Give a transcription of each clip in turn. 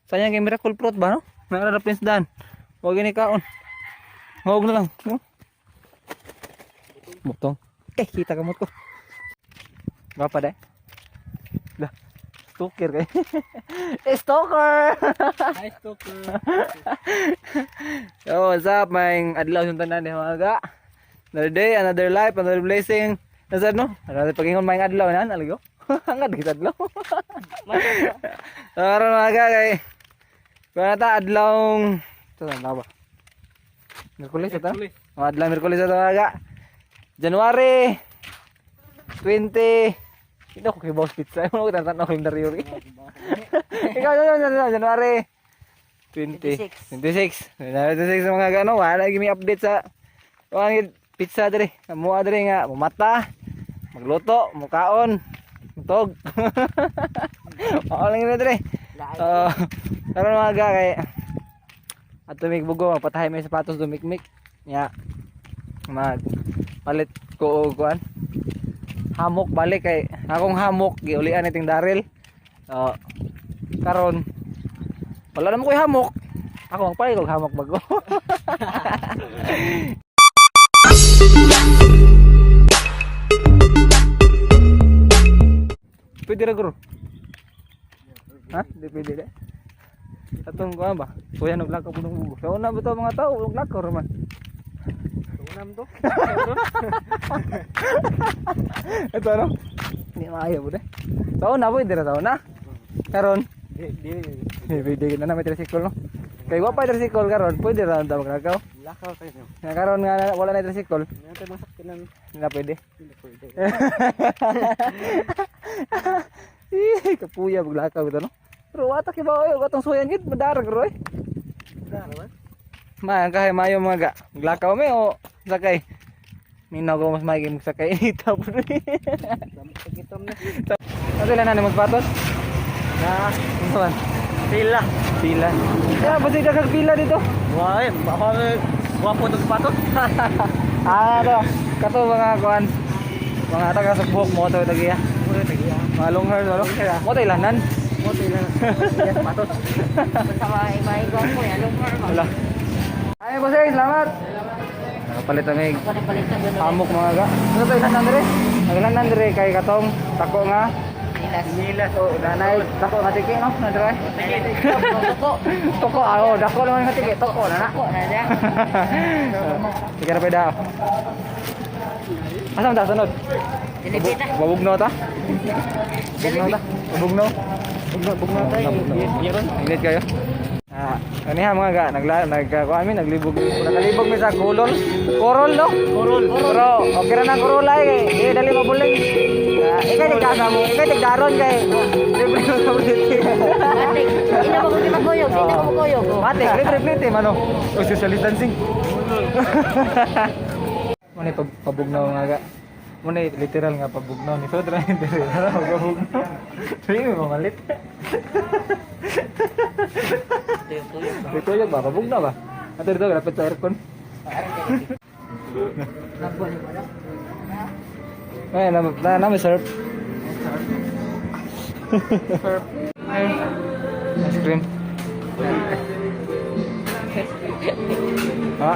Sayang kay miracle fruit ba, no? Nara na Prince Dan. Huwag gini kaon. Huwag na lang, no? Butong. Eh, kita kamot ko. Gapa dai. Lah, stalker kay. Eh, stalker! Hi, stalker. Yo, what's up? May adlaw sa tanan ni mga ga. Another day, another life, another blessing. Nasa no? Another pagingon may adlaw nan, aligo. Hangad kita adlaw. Karon mga ga kay kuha na ta adlaw. Ito na ba? Miyerkules ito? Miyerkules. Mga adlaw Miyerkules ito mga ga. January 20. Hindi ako kay Boss Pizza. Ano ko tanaw kalendaryo rin. Ikaw, ikaw, ikaw, ikaw, January 20. 26. 26 mga gano, wala lagi may update sa wala pizza dere. Mua dere nga mumata, magluto, mukaon, mutog. Mao lang yun dere. Oo. Karon mga ga kay ato mig bugo magpatahay may sapatos dumikmik. Nya mag palit ko og kuan. Hamok balik kay akong hamok giulian ni ting Daryl. So, karon wala naman ko'y hamok. Ako magpalit og hamok bago. Pwede ra guro. Ha? Di pwede de. Atong kuan ba? Kuya og lakaw punong bugo. Sa una ba to mga tao og lakaw ra man. Unam to. Ito ano? Hindi maayo po de. Sa una pwede ra sa una. Karon Di, di. di pwede na na may tricycle no. Kay wa pa tricycle karon, pwede ra ang maglakaw. Lakaw tayo. Nga karon nga wala na tricycle, Hindi natin masakyanan. hindi na pwede. Hindi pwede. Eh, kapuya maglakaw ito no. Pero wata kay ba oy, atong suyan gid madarag ro eh. Wala naman. Ma, ang kahay mayo mga ga. Maglakaw mi o sakay. Minaw ko mas maigi magsakay ita po rin. Pagitom na. Ano sila na ni magpatos? Na. Ano man? Sila. Pila. Kaya ba sila kag pila dito? Why? Baka wapo to sapatos. Ah, to. Kato mga kuan. Mga taga sa buhok mo to tagiya. Puro tagiya. Mga long hair no? Mo tayo ilanan. Mo sila. Sapatos. Basta may gwapo yan. Wala. Ay, boss, salamat. Nakapalit kami Ako na palitan doon. hamok mga ga. Ano to ilanan dire? Ang ilanan dire kay katong tako nga. Nilas. Nilas. Oh, nanay tako nga tiki no? Nadre. Toko. Toko ah, oh, dako naman nga tiki, toko na na. Toko na siya. Sige na pwede. Asa man ta sunod? Dilibi na. Babugno ta? Bugno ta? Bugno? Bugno, bugno tayo. Bugno. Init kayo. Ah, kaniha mga ga, nagla nagkuha mi naglibog nakalibog mi sa kulol. Korol no? Korol. Pero okay ra na korola eh. Eh dali mabuling. Ah, ikay tigkasa mo, ikay tigdaron kay libre mo sa plite. Matik. Hindi na ko magkuyog. Hindi na ko magkuyog. Matik, libre plite mano. O social distancing. Muna pabugnaw nga ga. Muna literal nga pabugnaw ni Sodra hindi rin na pabugnaw. Dili mo mamalit. Tuyok ba? Pabugnaw ba? Ato dito, lapit sa aircon. Ay, na na na may surf. Surf. Ay, ice cream. Wa.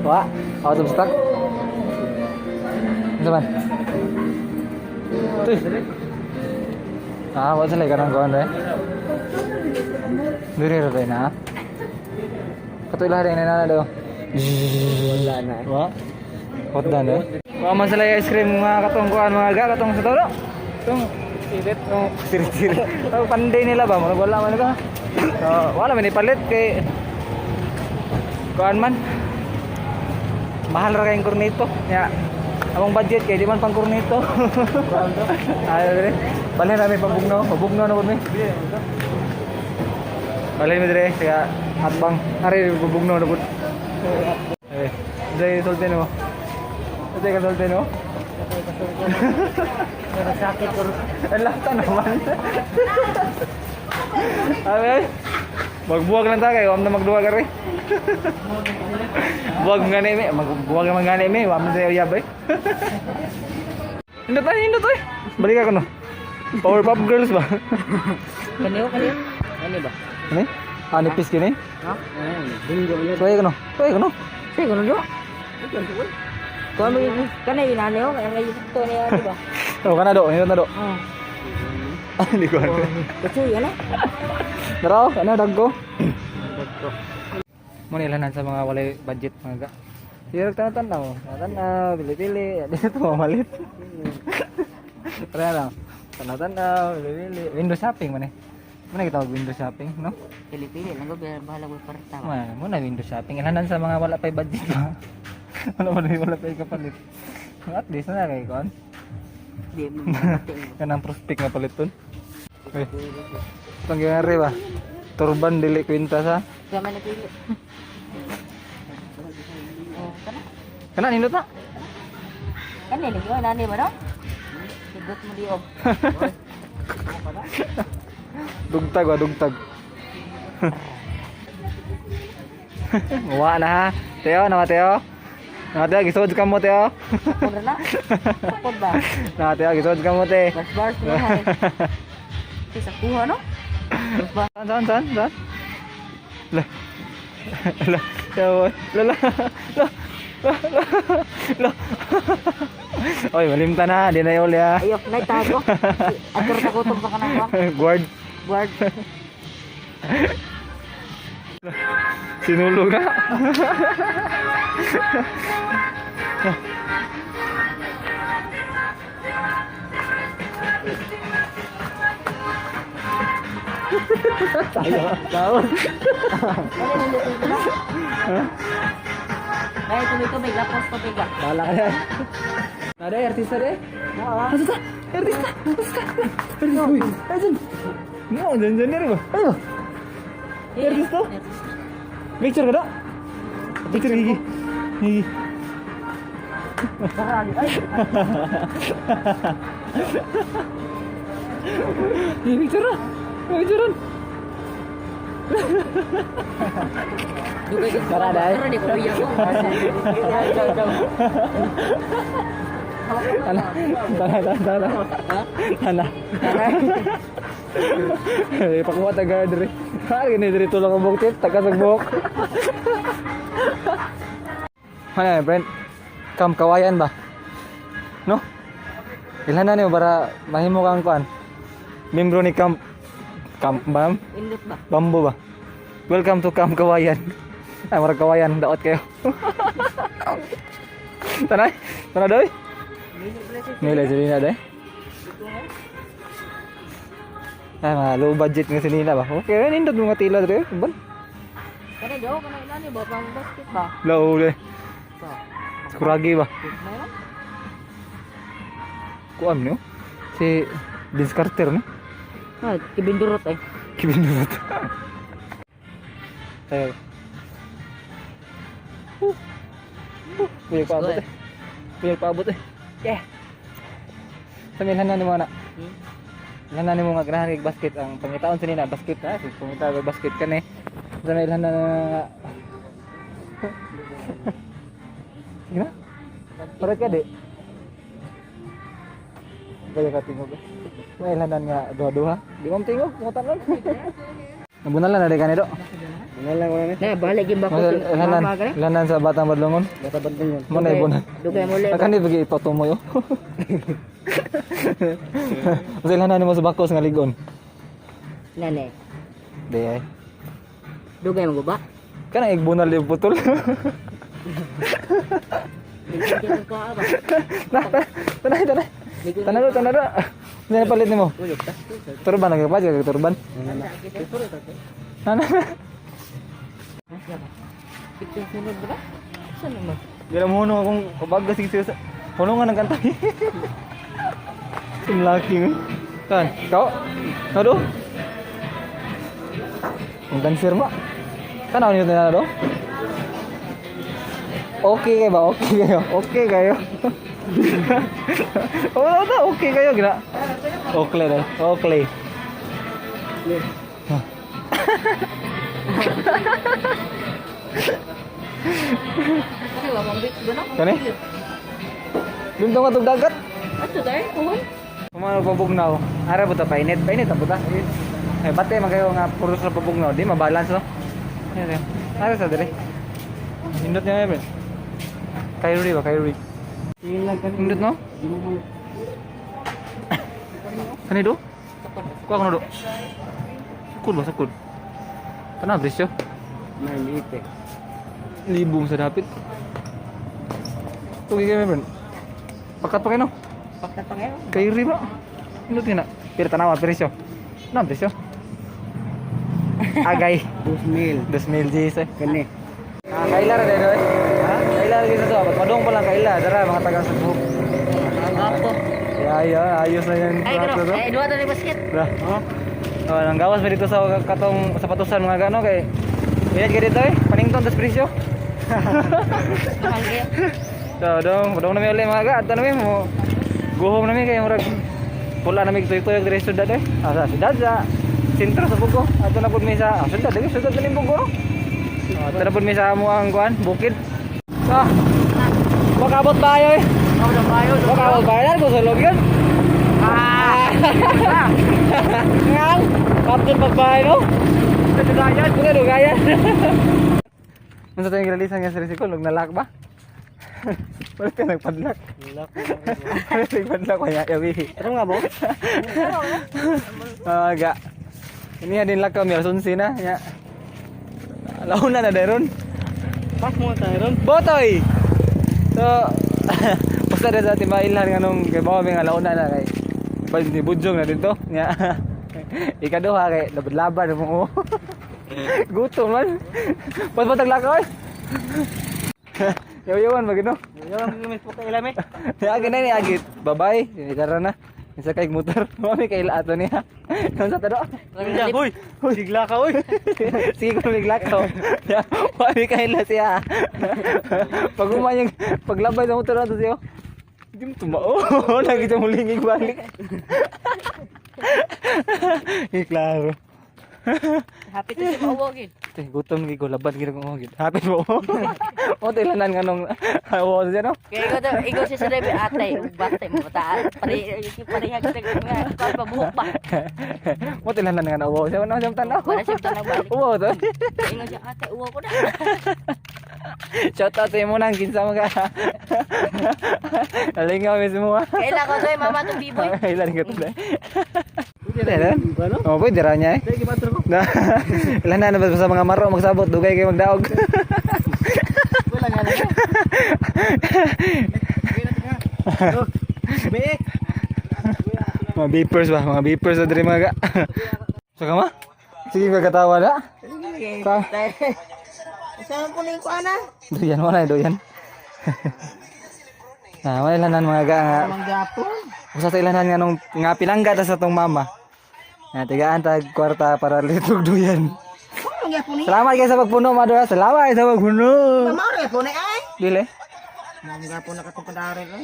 Wa, out of stock. Ano man? Tuy. Ah, wa sila kanang kuan eh. Diri ra ba na? Katoy lahat na na daw. Wala na. Wa. Hot dan eh. Wa man sila ice cream mga katong kuan mga ga katong sa tolo. Tong sirit tong sirit sirit. Tong panday nila ba murag wala man ka. So, wala man ipalit kay kuan man. Mahal ra kayong kornito. Nya among budget kay di man pang kornito. Ay, dire. Balhin namin pabugno, pabugno na pud mi. Balhin mi dire kaya atbang ari pabugno na pud. Eh, dai sulti mo. Dai ka sulti no. Sakit ko. Ang lata naman. Ay, magbuwag lang ta kay wam na magduwag ari. Buwag nga ni mi, magbuwag naman nga ni mi, wam na sa uyab eh. Indot ay, indot ay. Balik ako no. Powerpuff Girls ba? Kaniyo, kaniyo. Ano ba? Ano? Ah, nipis kini? Ha? Bingo yun. Tuway ko no. Tuway ko no. Sige, kuno do. Kuha mo yun. Kanay, inani ko. Kaya ngayon ito niya, di ba? Oh, kana do, hindot na do. Oh. Ah, hindi ko ano. Kasi, ano? Dara, ano dagko? Mo nila sa mga walay budget mga ga. Sige, tanaw-tanaw. Tanaw, pili-pili. Dito mamalit. Tara lang. Tanaw-tanaw, pili-pili. Window shopping man eh. Muna kita window shopping, no? Pili-pili lang ko, bahala ko parta. Muna, muna window shopping. Ilanan sa mga wala pa'y budget ba? Wala wala wala pa'y kapalit. At least na kay kon. Di mo mating. Kanang prospect nga palit ton. Uy. Pangyari ba? Turban dili kwenta sa. Kaya man napili. Oh, kana. Kana nindot na. Kani ni yo nani ba no? Sigot mo di og. Dugtag ba dugtag. Wa na ha. Teo, nawa Teo. Nawa Teo, gisod ka mo Teo. Pud na. Pud ba? Nawa Teo, gisod ka mo te. Bars bars mo ha. Sa kuha no? Ba. Saan, saan, saan, saan? La. La. Teo, la, la. La. La. La. La. Oy, malimta na. Di na yun ha. Ayok na tago. Atur sa kutob sa kanang ba? Guard. Guard. Sinulog na. Tayo. Tayo. Dahil tuloy tubig, lapos tubig ba? Bahala ka na. Nada, artista de. Asa ta? Artista. Artista. Artista. Uy, ayun. No, dyan dyan ba? Ayo. Artista? Picture ka na? Picture gigi. Gigi. Gigi picture na. Picture Dugay ko. Tara, dai. Tara, di ko biya ko. Tana. Tana, tana, tana. Tana. Eh, pakuha taga diri. Ha, gini diri tulong ang buhok tip, taga sa buhok. Ano, friend? Kam kawayan ba? No? Ilan na niyo para mahimo kang kuan? Membro ni Camp Camp ba? Indot ba? Bambo ba? Welcome to Camp Kawayan. Ay, murag kawayan, daot kayo. Tanay, tanay doy. Nila si Nina doy. Ay, mga low budget nga si Nina ba? Okay, nindot mga tila dre. Ban? Kani daw kana inani ba pang basket ba? Low dre. So, Kuragi ba? meron? Kuam niyo? Si Vince Carter no? Ha, kibindurot eh. Kevin Durant. Tayo. Punya paabot eh. Punya paabot eh. Yeah. Sa milhan na ni mo na. Hmm? Ilhan na nimo nga ganahan kay basket ang pangitaon sa nina basket na si pangita og basket kani. Sa may ilhan na Sige na. Paret ka di. Kaya ka tingog. Eh. May ilhanan nga duha-duha. Di mo tingog, pangutan-on. Nabunalan na di kani do. Wala wala na. Na, balik yung bako. Ilhanan, ilhanan sa batang badlongon. Bata bandung yun. Mo na ibunan. Dugay mo le. Kani bagi ipatumoy oh. Mas ilhanan nimo sa bakos nga ligon. Nane. Di ay. Dugay mo ba? Kana igbunal di putol. Bigyan ko ba? Tanay, tanay. Tanay, tanay. Hindi na palit nimo. Turban nagpapad ka turban. Nana. Picture sunod ba? Saan mo? Di na mo akong kabagas sige sa puno nga ng kanta. Simlaki mo. Kan, kau? Nado? Ang dancer mo. Kan ako nito na do? Okay kayo ba? Okay kayo. Okay kayo. Oo, oh, okay kayo gina. Okay na. Okay. Kani ba mambit ba no? Kani? Lundong atong dagat. Ato dai, kuhon. Kung ano pabugnaw, ara buta painit, painit ang buta. Eh, bate man kayo nga puro sa pabugnaw, di mabalance, no? Ayan, ayan. Ara sa dire. Nindot niya eh. Kyrie ba, Kyrie? Tingin lang kani. Nindot, no? Di mo mo. Kani do? Kuha ko na do. Sukod ba, sukod? Tanaw, presyo. 980. Libo sa dapit. Tugi kayo, bro. Pakat pa kayo, no? Pakat pa kayo. Kyrie ba? Nindot nga na. Pero tanawa, presyo. Ano ang presyo? Agay. 2,000. 2,000 Gs eh. Kani. Ah, kaila ra dito eh. Ha? Kaila ra dito to. Padong pa lang kaila. Dara mga taga Cebu. Apo. Ya, ya, ayos na yan. Ay, Plato gano. to. Ay, duha to ni basket. Dara. Oh, nang gawas pa dito sa katong sapatusan mga gano kay ingat ka dito eh. Panington tas presyo. Mahal kayo. So, dong, padong na mi uli mga ga. Adto na mi mo. Guhom na mi kay murag pula na mi tuyok-tuyok diri sa syudad eh. Ah, sa syudad sa sentro sa Bugo. Adto na pud mi sa syudad, lagi syudad na ning Bugo, no? Ah, adto na pud mi sa amo ang kuan, bukid. So, makabot ba ayo eh? Ako na bayo. Makabot ba ayo? Gusto log yun? Ah! Ngang! Kapten pagbahay, no? Dugayan! Kuya, dugayan! Unsa tayong giralisan nga sa risikol? Nung nalak ba? Wala tayo nagpadlak. Lak. Wala tayo nagpadlak. Kaya yawi. Ano nga mo? Ah, ga. Ini din lakaw mi alas 11 na. Ya. Launa na deron. Pas mo tayo ron. Botoy! So, basta na sa timailan nga nung kay bawa nga launa na kay pag ni Budjong na dito. Nya. Ikaduha kay labad-labad mo. Gutom man. Pas taglakaw eh. Yaw-yawan ba gino? Yaw, may po kay ilame. Agi na ni agit. Bye-bye. Tara na. Isa kay motor. Mami kay ato niya. Kan sa tado. Uy, sigla ka uy. Sige ko miglakaw. Mami kay ila siya. Pag umanyang paglabay sa motor ato siya. Hindi mo tumao. Lagi siya mulingig balik. Eh, klaro. Happy to si mauwagin. Teh, gutom gid ko laban gid ko gid. Happy mo. O tilanan nga nung awo siya no. Kaya ikaw daw, ikaw siya sa driver atay, batay mo bataan. Pare pareha kita nga kuan pa buhok ba. Mo tilanan nga awo siya no siyang tanaw. Wala siya tanaw balik. Uwo to. Ingon siya atay, uwa ko na. Shout out sa imo nang kinsa mga. Nalingaw mismo ah. Kaila ko doy mama tong biboy. Ilan ka to. Pwede na. Ano? Oh, pwede ra niya eh. Sige, patro ko. Na. Ilan na na sa mga maro magsabot dugay kay magdaog. Wala nga lang. Be. Mga beepers ba? Mga beepers na diri mga ga. Sa kama? Sige katawa na. Sa Saan ko na yung kuana? Doyan wala eh, doyan. Na, wala ilanan mga ga nga. Manggapon. Usa sa ilanan nga nung nga pinangga ta sa tong mama. Na tigaan tag kwarta para litog duyan. Manggapon ni. Salamat kay sa pagpuno, Madora. Salamat kay sa pagpuno. Mao ra po na ay. Dili. Manggapon na katong kadare eh.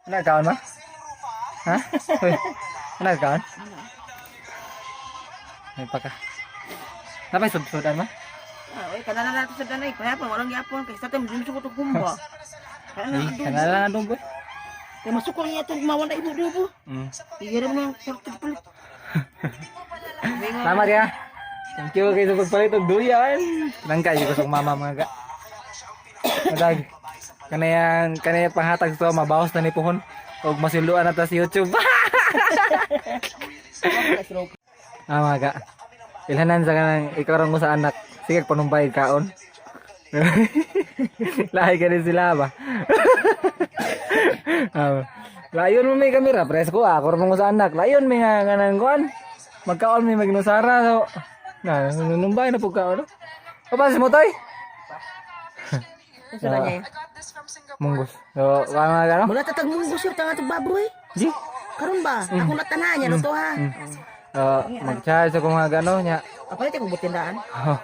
Nagkaon ba? Ha? Uy, nagkaon? May paka. Napay sudsudan ba? Ah, oy kana na nato sa danay. Kaya pa walang yapon kay sa tem dun ko to kumba. Kana Ay, kanala na dong boy. Kay masukol niya itong mawan na ibo dubo. Igirim na yung kwarto palit. Salamat ya. Thank you kay sa pagpalit og duyan. Nangka ko sa mama mga ga. Madag. Kanayang kanaya panghatag sa mabawas na ni puhon og masilduan na ta sa YouTube. Ah, mga ga. Ilhanan sa kanang ikaw mo sa anak. Sige panumbay kaon. Lahi ka rin sila ba? Ah, layon mo may kamera, presko ah. Ako mo sa anak. Layon may nga kanang kuan. Magkaon may magnusara so. Na, nanumbay na po kaon. O pasis mo toy? Sa niya. Munggos. So, mga gano? Mula tatag mong gusir tanga tag baboy. Di. Karon ba? Ako na tanan niya no to ha. Mag-charge ako mga gano nya. Apa ito kung butindaan? Oh.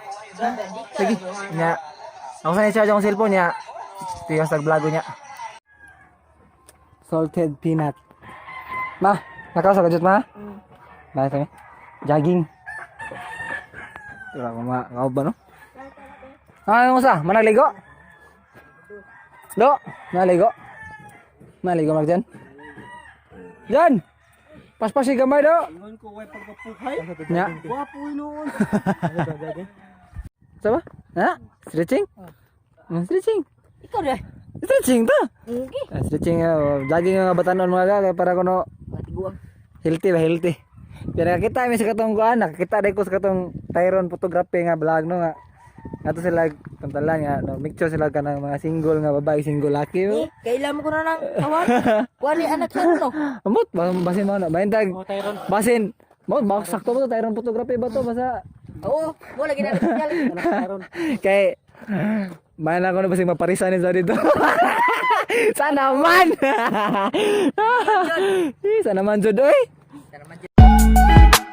Sige, nya. Ako sa charge akong cellphone nya. Tigas tag-vlog nya. Salted peanut. Ma, nakaw sa kajut ma? Ma, sabi. Jogging. Wala ko ma, kau ba no? Ah, ano sa? Manaligo? Do, manaligo. Manaligo mag dyan. Jan. Paspasi gamay do. Ingon ko way pagkapukay. Nya. Wapo noon. Sama? Ha? Stretching? Stretching. Ikaw na. Stretching ta. Okay. Ah, stretching, jogging nga batanon mga ga kay para kuno Matiguang. healthy ba, healthy. Pero nakakita mi sa katong kuan, nakakita dai ko sa katong Tyron photography nga vlog no nga. Ato sila pantalan nga no, mixture sila kanang mga single nga babae, single laki. Eh, kailan mo ko na lang tawag. Wali anak sa no. Amot basin mo na bahin tag. Oh, Tyron. Basin mo bak sakto ba to Tyron photography ba to basta Oo, mo lagi na sinyal. Tyron. kay man ako na basing maparisa ni sa dito. Sana man. Eh, sana man jud oy. Sana man.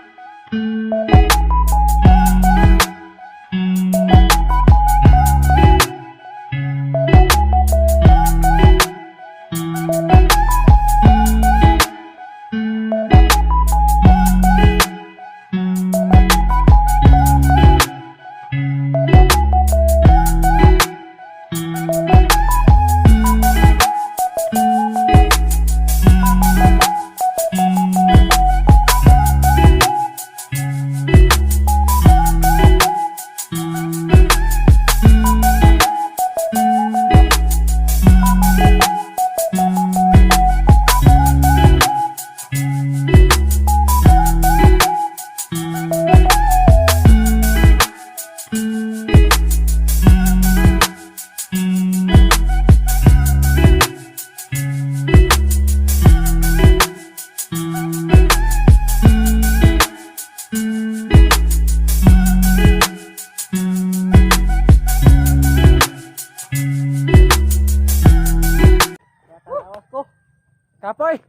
Kapoy.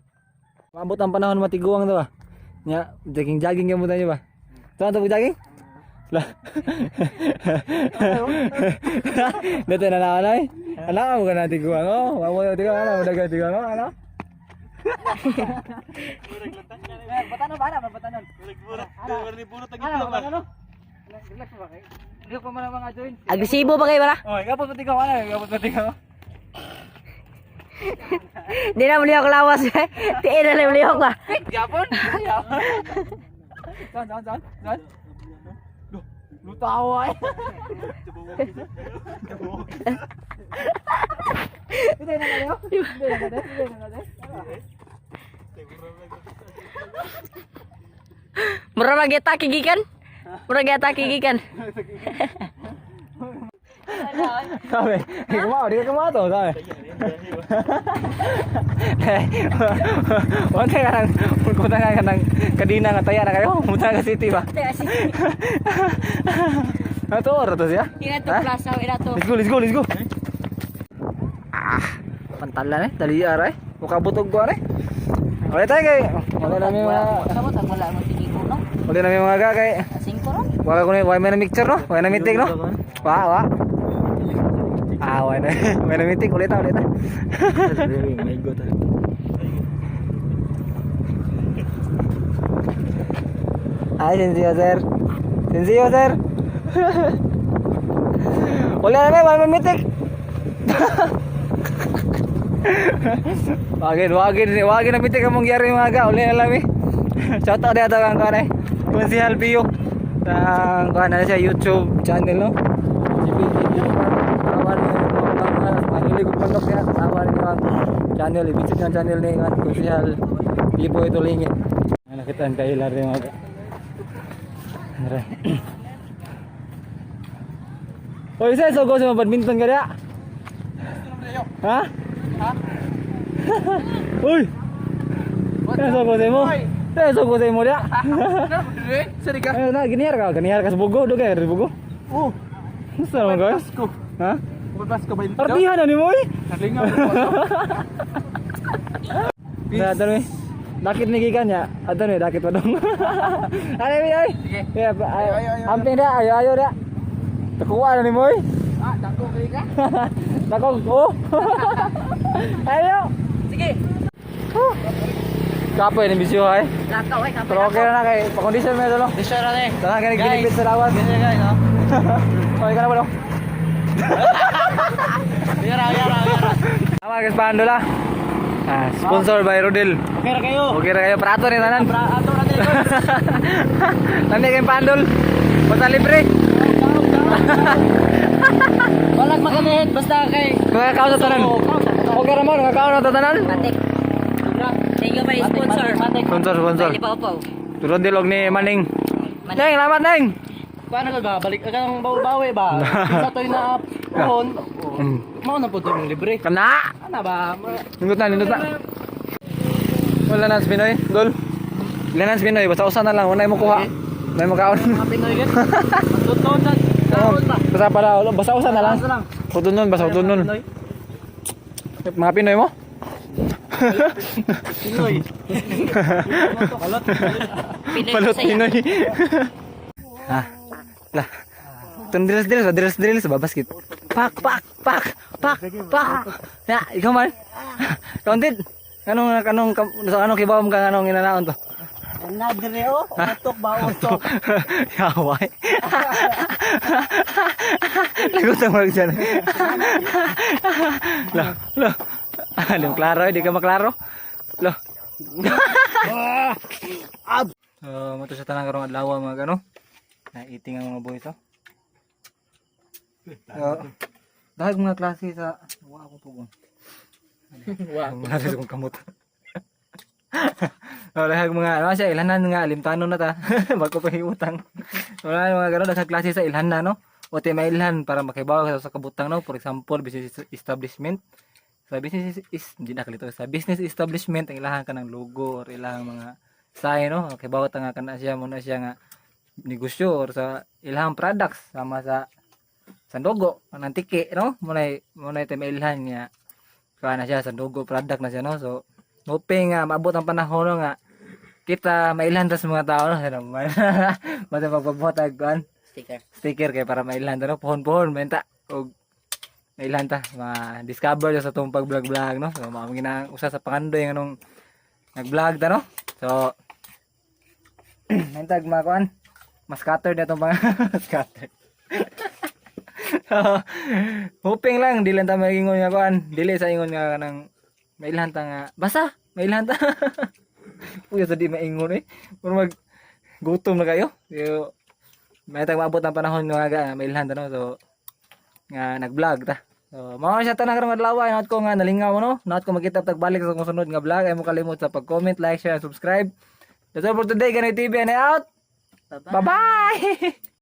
Maabot ang panahon matiguang to ba. Nya, jogging jogging ka muna niyo ba? Saan to jogging? Lah. Dito na lang ay. Anak mo ka na tiguang oh. Wa mo tiguang ano, mo daga tiguang oh, ano? Batanon ba na, batanon. Burot ang itlog ba? Relax ba kay? Hindi pa man ang mga joints. Agresibo ba kayo bara? Oh, gapot pa tigaw ano, gapot pa tigaw. Di na muli ako lawas. Tiin na lang muli ako ba. Gapon. Saan saan saan? Saan? Duh, lutawa eh. Hindi na kayo? Hindi na kayo? Hindi na kayo? Mura mag-atake gikan. Mura mag-atake gikan. Sabi, di ka di ka kumao to, sabi. Wala ka nang, punta ka nang kadina nga taya na kayo, punta ka city ba? Ano to, ora to siya? Ina to plaza, ina to. Let's go, let's go, let's go. Ah, pantalan eh, dali aray. Mukha butog ko aray. Wala tayo kay. Wala na may mga Sama tag wala mo sige ko no. wala na may mga ga kay. Singko ron. Wala ko na, wala may na mixture no? Wala na meeting no? Wa, wa. Ah, wala na. Wala na meeting, ulit ta, ulit ta. May go tayo. Ay, sincere sir. Sincere sir. Wala na may, wala may meeting. Wagin, wagin, wagin na meeting ang mangyari mga ga. Uli na lang eh. Shout out dito kang kuan eh. Konsihal Pio. Ang kuan na siya YouTube channel no. GPTV. Tawa ni Mahilig ko manok ya. Tawa ni ang channel, i-visit ang channel ni kan Konsihal Pio ito lingin. Nakita ang kayo lari mga ga. Andre. Oy, isa so go sa badminton ka dia. Ha? Ha? Uy. Sa go sa mo. Sa go sa mo dia. Sorry ka. Ay, na ginihar ka, ginihar ka sa bugo, do kay bugo. Oh, Gusto mo guys? Pasko. Ha? Pasko ba? Artihan na ni mo eh. Nalingaw. Na ato ni. Dakit ni gikan ya. Ato ni dakit pa dong. Ay ay ay. Sige. Ya, Ayo, ayo, ayo. amping da, ayo ayo da. Tekuan na ni mo eh. Ah, dako kay ka. Dako oh. Ayo. Sige. Kapoy ni bisyo ay. Lakaw ay kapoy. Pero okay na na kay pa-condition mo ito. Disyo na eh. Tara kay ginipit sa lawas. Ganyan guys, no? Okay ka na ba dong? Yara, yara, yara. Tama guys, pandola. Ah, sponsor by Rodel. Okay ra kayo. Okay ra kayo prato ni tanan. Pra ato ra tayo. Lami kayong pandol. Basta libre. Walang makanihit basta kay Mga kaon sa tanan. Okay ra mo, mga kaon sa tanan. Matik. Thank you, my sponsor. Sponsor, sponsor. Bali pa upaw. Rodel og ni Maning. Neng, salamat, Neng. Paano ka ba? Balik ka ng bawi ba? Sa toy na puhon. Mao na po to yung libre. Kana. Ana ba? Nindot na, nindot na. Wala na Pinoy, dol. Wala na Pinoy, basta usa na lang, wala mo kuha. Wala mo kaon. Mga Pinoy gid. Totoo na. Kaon ba? Basta para, basta usa na lang. Basta lang. Utun nun, basta utun nun. Pinoy. Mga Pinoy mo? Pinoy. Kalot. Pinoy Palot Bisaya. Pinoy. Ha. Lah. Itong drills drills ba? Drills drills ba? Basket. Pak pak pak pak pak. Ya, ikaw man. Kauntit. Anong anong sa anong kibaw mo kang anong inanaon to? Na dire oh, utok ba utok. Yaway. Lagot ang mag dyan. Lo, lo. Alam, klaro, hindi ka maklaro. Lo. So, mo to sa tanang karong adlaw mga gano. Naiting ang mga boys oh. So, dahil mga klase sa wa ako pugong. Wa. Wala sa kong kamot. Wala kag mga ano siya ilhanan nga limtanon na ta bago pa utang. Wala mga gano'n daghang klase sa ilhan na no. O tema ilhan para makibaw ka sa kabutang no. For example, business establishment. Sa business is hindi na kalito. Sa business establishment ang ilahan ka ng logo or ilahang mga sign no. Makibaw ta nga kana siya mo na siya nga negosyo or sa ilahang products sama sa sandugo anang tiki no. Mo nay tema ilhan nga kuha na siya sandugo product na siya no. So hoping nga maabot ang panahon no, nga kita mailhan ta sa mga tao no. Ano man. Basta pagpabuhat og kuan Sticker. Sticker kay para mailhan ta no. Pohon-pohon menta og mailhan ta ma-discover sa atong pag-vlog-vlog no. So mao gina usa sa pangandoy nga nung nag-vlog ta no. So mentag mga kuan mas scattered na itong pang scattered. So, hoping lang di lang ta maingon nga kuan, dili sa ingon nga kanang mailhan ta nga basta mailhan ta. Uy, sa di maingon eh. Pero mag gutom na kayo. Yo, may tag maabot ang panahon nga ga mailhan ta no. So nga nag-vlog ta. So, mao na siya tanan karong adlaw. Not ko nga nalingaw no. Not ko makita tag balik sa akong sunod nga vlog. Ay mo kalimot sa pag-comment, like, share, and subscribe. That's all for today. Ganoy TV and I out. Bye-bye. Bye-bye.